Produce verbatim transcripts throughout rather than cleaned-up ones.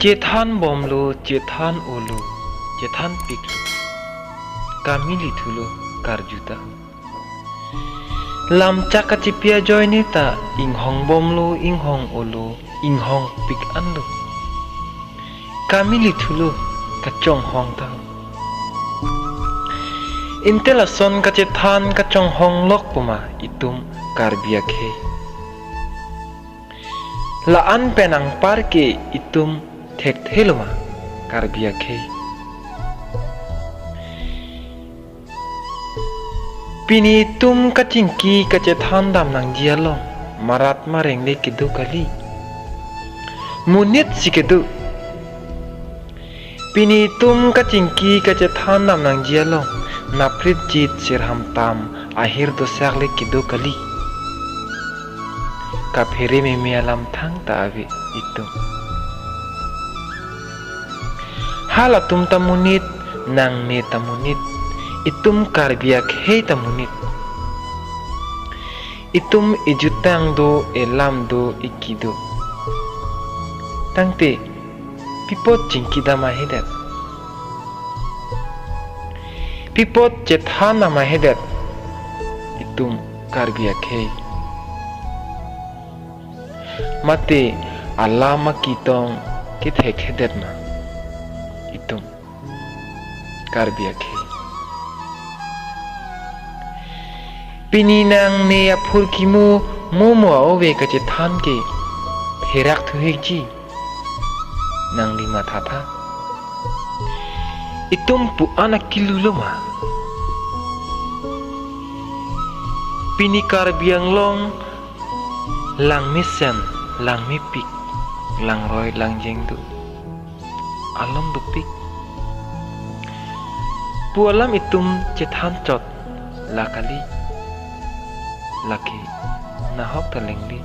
Chethan bomlo, chethan olo, chethan piklo. Kami lithulo, karju ta. Lamchak kachepi ajoine ta inghong bomlo, inghong olo, inghong pik anlo. Kami lithulo, kachonghong ta. Inte lason kachethan kachonghong lok puma itum Karbi akhei. La-an pen angpar ke itum thekthelo ma Karbi akhei. Pini itum kachingki kachethan dam nangji along marat mareng le kedo kali. Monit si kedo. Pini itum kachingki kachethan dam nangji along naprit jit sirham tam ahir dosak le kedo kali. Kaphere meme alam thangta ave itum. Halatum ta monit, nangne ta monit, itum Karbi akhei ta monit. Itum ejutang do, elam do, eki do. Tangte, pi apot chingki dam ahedet? Pi apot chethan dam ahedet? Itum Karbi akhei. Mate alam akitong kethek hedet ma? Itum Karbi akhei. Pini nangne aphurkimo momo a-ove kachethan ke pherak thuhekji. Nangli mathatha. Itum pu-an akilu lo ma? Pini Karbi Anglong langmesen, langmepik, langroi langjeng do. Along dopik. Pu alam itum chethan chot la kali. Lake nahok ta lengli.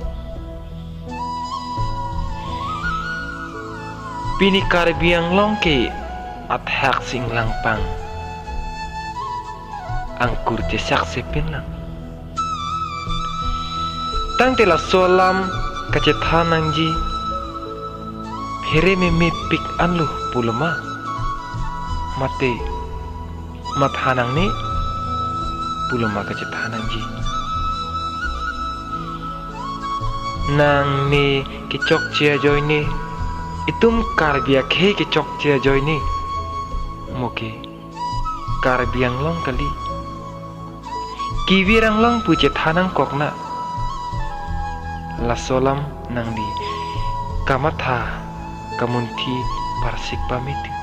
Pini Karbi Anglong ke athak si inglangpang. Angkur chesak sepin lang. Tangte laso alam kachethan nangji phere meme pik anlo pulo ma? Mate matha nangne pulo ma kachethan nangji? Nangne kechokche ajoine, itum Karbi akhei kechokche ajoine, mo ke Karbi Anglong kali. Kivir Anglong pu chethan nangkok na. Laso alam nangli kamatha kamunthi parsik pame thu.